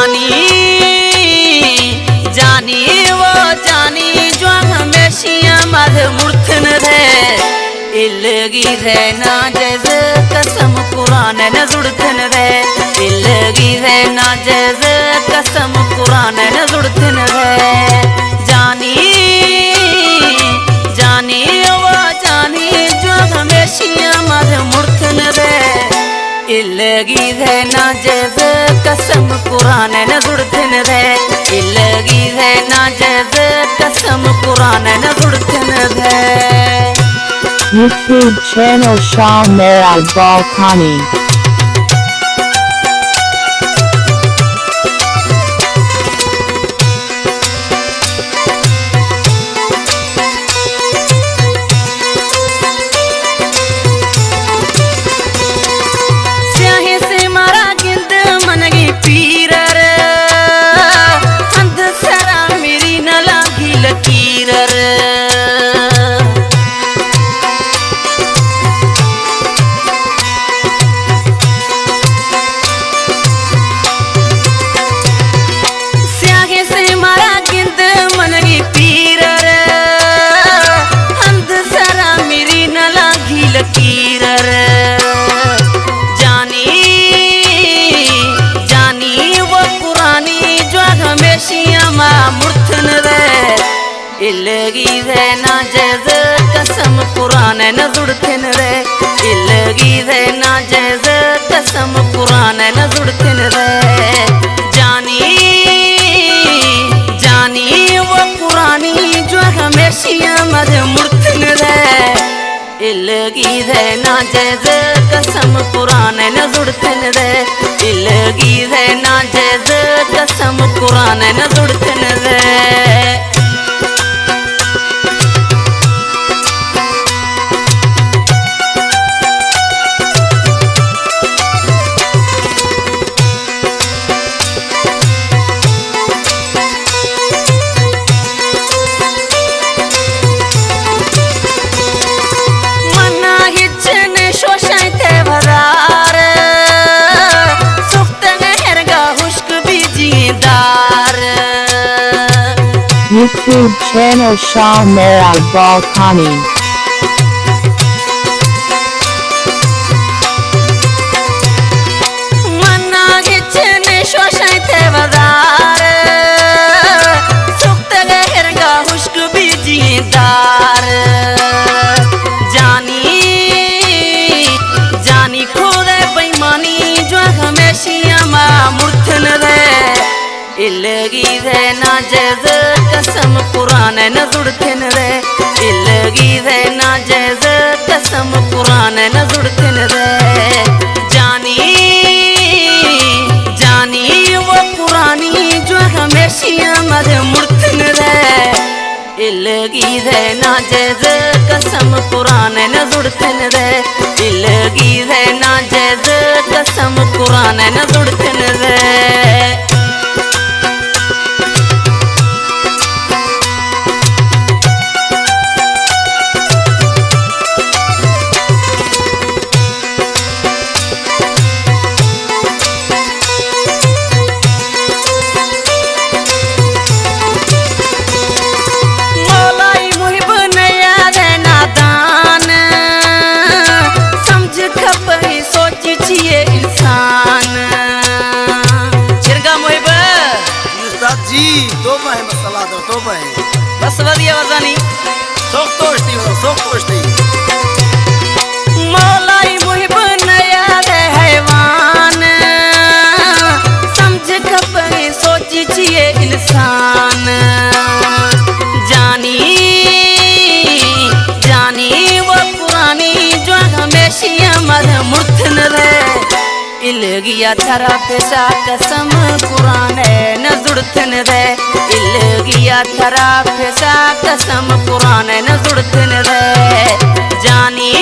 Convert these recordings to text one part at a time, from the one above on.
جانی، جانی و جانی جوان ہمیشی مد مڑتن رے۔ الگی رہنا جز قسم قرآن نہ زڑتن رے۔ الگی رہنا جز قسم قرآن نہ زڑتن رے۔ جانی، جانی و جانی جوان ہمیشی مد مڑتن رے۔ الگی رہنا جز قسم قرآن نہ زڑتن رے۔ الگی رہنا جز قسم قرآن نہ زڑتن رے۔ YouTube channel Shah Meral Balkani. سیاہیں سے مارا گند منگی پیرر، ہند سرا میری نلاگی لکیرر۔ سیاہیں سے مارا گند منگی پیرر، ہند سرا میری نلاگی لکیرر۔ جانی، جانی و قرآنی جوان ہمیشی ہما مڑتن رے۔ الگی رہنا جز قسم قرآن نہ زڑتن رے۔ الگی رہنا جز قسم قرآن نہ زڑتن رے۔ جانی، جانی و قرآنی جوان ہمیشی مد مڑتن رے۔ الگی رہنا جز قسم قرآن نہ زڑتن رے۔ الگی رہنا جز قسم قرآن نہ زڑتن رے۔ منا ہچ نہ شوشاں تے ودار، سختیں ہرگا ہشک بیجیں دار۔ YouTube channel Shah Meral Balkani. منا ہچ نہ شوشاں تے ودار، سختیں ہرگا ہشک بیجیں دار۔ جانی، جانی خدا بے ایمانی جوان ہمیشی ہما مڑتن رے۔ الگی رہنا جز قسم قرآن نہ زڑتن رے۔ الگی رہنا جز قسم قرآن نہ زڑتن رے۔ جانی، جانی و قرآنی جوان ہمیشی مد مڑتن رے۔ الگی رہنا جز قسم قرآن نہ زڑتن رے۔ الگی رہنا جز قسم قرآن نہ زڑتن رے۔ مولائی محب نہ یار نادان، سمجھ کھپئی سوچ چیئے انسان۔ چرگا محب۔ جی استاد جی، توبہ ہے مسئلہ تو، توبہ ہے۔ بس ودی آوازانی۔ سوخت اوشتی، سوخت اوشتی۔ مولائی محب نہ یار حیوان، سمجھ کھپئی سوچ چیئے انسان۔ جانی، جانی و قرآنی جوان ہمیشی مد مڑتن رے۔ الگیا ترا پیشا قسم قرآن نہ زڑتن رے۔ الگیا ترا پیشا قسم قرآن نہ زڑتن رے۔ جانی،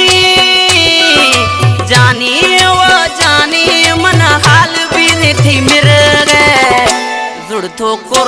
جانی و جانی من حال بی تھی مرگے۔ زڑتو کو